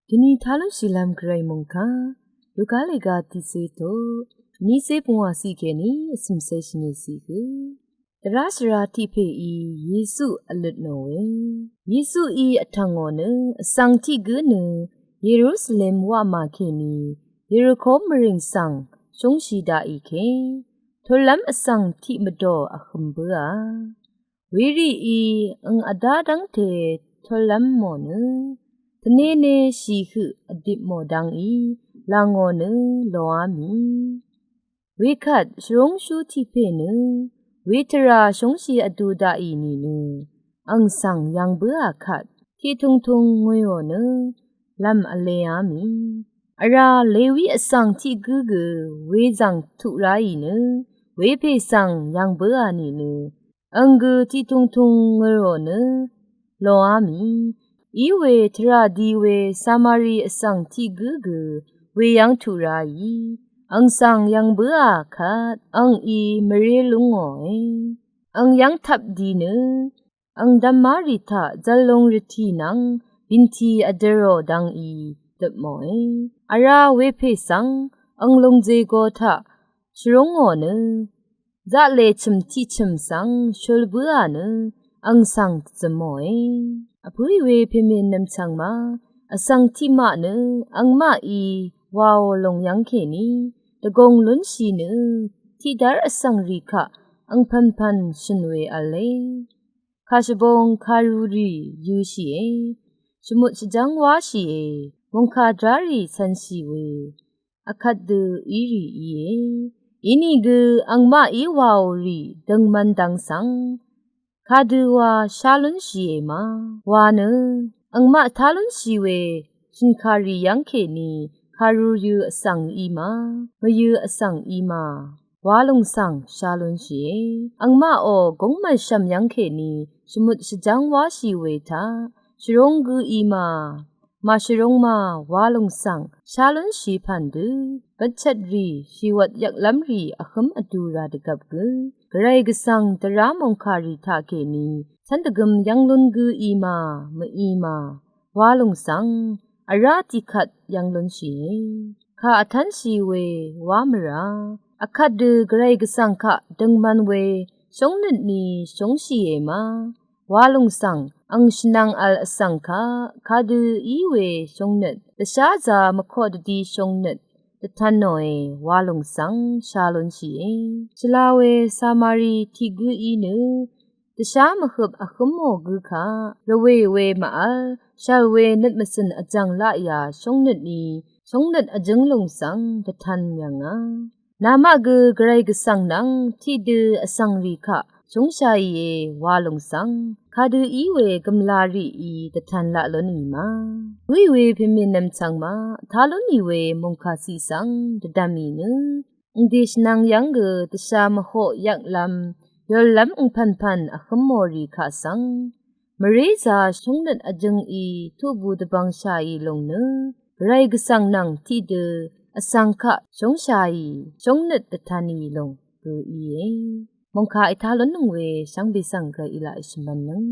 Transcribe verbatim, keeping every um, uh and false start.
Dvni talúnshìlv́m gvray mòngkà Luka lèga tiqcé toq vnícé pungwàciq kèní vcø̀mcé shvngøtciq gø dvrá shvra tiq pèí Yesu vløt nò we. Yesuí vtv̀ngò nø vsvng tiq gǿ nø Yerusalem wamà kèní Yeriko mvrìng svng shúngshì daqì ke, tollv́m vsvng tiq mvdò vhøm bǿà. Werìí ang vdá dv́ngte tollv́m mò nø tvnéné shì høq vdip mò dangí làngò nø lòá mì. Wekvt shvrúngshú tiq pè nø wetvrà shúngshì vdu daqì nìnø ang svng yv̀ng bǿà kvt tiqtungtung ngùiò nø lv̀m vleá mì. Vrá Lewi vsvng tiq gǿ gø wezv̀ng tuq ráì nø wepè svng yv̀ng bǿà nìnø ang gø tiqtungtung ngø̀rò nø lòá mì. Iwe tvrà di we Samari vsvng tiq gǿ gø weyv́ng tuq ráì ang svng yv̀ng bǿà kvt angí mvré lúngòe. Ang yv́ng tvp di nø ang dvmárì taq zv̀llung rvtì nvng bìntì vdvrò dvngí døpmòe. Vrá wepè svng ang lòngzè go taq shvrúngò nø zaqlè chø̀m tiqchø̀m svng shul bǿà nø ang svng dvzømòe. Vpǿì we pèmènvm chvng ma vsvng tiqmaq nø angmaqí wàò lòng yv́ng kèní dvgùng lúnshì nø tiqdv́r vsvng rì kaq angpv̀npv̀n shø̀n we v̄le. Kàshvbong kàrurì yø̄shìe, shvmut shvjv́ng wáshìe, mòngkà dvrárì cv̄nshì we vkvt dø írì íe. Inìgø angmaqí wàò rì døngmvn dvng svng kadø wa shá lúnshìe ma wa nø angmaq tá lúnshì we shø̀nkàrì yv́ng kèní kàruyø̄ vsvng í ma mvyø̄ vsvng í ma wa lòng svng shá lúnshìe. Angmaqò gúng mv̀lshv̀m yv́ng kèní shvmut shvjv́ng wáshì we taq shvrúng gǿ í ma màshvrúng ma wa lòng svng shá lúnshì pv̀n dø bvtchvtrì shìwvt yvklv́mrì vhǿm vdu rā dvgvp gø gvray gvsvng dvrá mòngkàrì taqkèní cv́n dvgøm yv́ng lún gǿ í ma mv-í ma wa lòng svng vrá tiqkvt yv́ng lúnshìe. Kà vtv́nshì we wá mvrá vkvt dø gvray gvsvng kaq døngman we shúngnøt ni shúngshìe ma wa lòng svng ang shvnvng vl vsvng kaq kadø í we shúngnøt dvsházā mvkoq dvdi shúngnøt dvtv̄n nòe wa lòng svng shá lúnshìe. Shvla we Samari tiq gǿ í nø dvshá mvhøp vhǿmò gǿ kaq rvwè we mv-vl shv̀l we nøt mvcø̀n vjv̀ng laqyà shúngnøt ni shúngnøt vjǿng lòng svng dvtv̄n yv̀ngà. Namaq gø gvray gvsvng nvng tiqdø vsvng rì kaq shúngshàìe wa lòng svng kadø í we gv̀mlā rìí dvtv̄n laq lúnì ma. Wí we pèmènvm chvng ma tá lúnì we mòngkà ciq svng dvdv̀mì nø angdè shvnvng yv́ng gø dvshà mvhoq yvklv́m yollv́m angpv̀npv̀n vhǿmò rì kaq svng mvrézā shúngnøt vjø̄ngí tuqbù dvbvngshàì lòng nø gvray gvsvng nvng tiqdø vsvng kaq shúngshàì shúngnøt dvtv̄nì lòng gø íe. Mòngkà ètá lúnnøng we shvngbe svng gø ilaq èshvmv̄nnøng.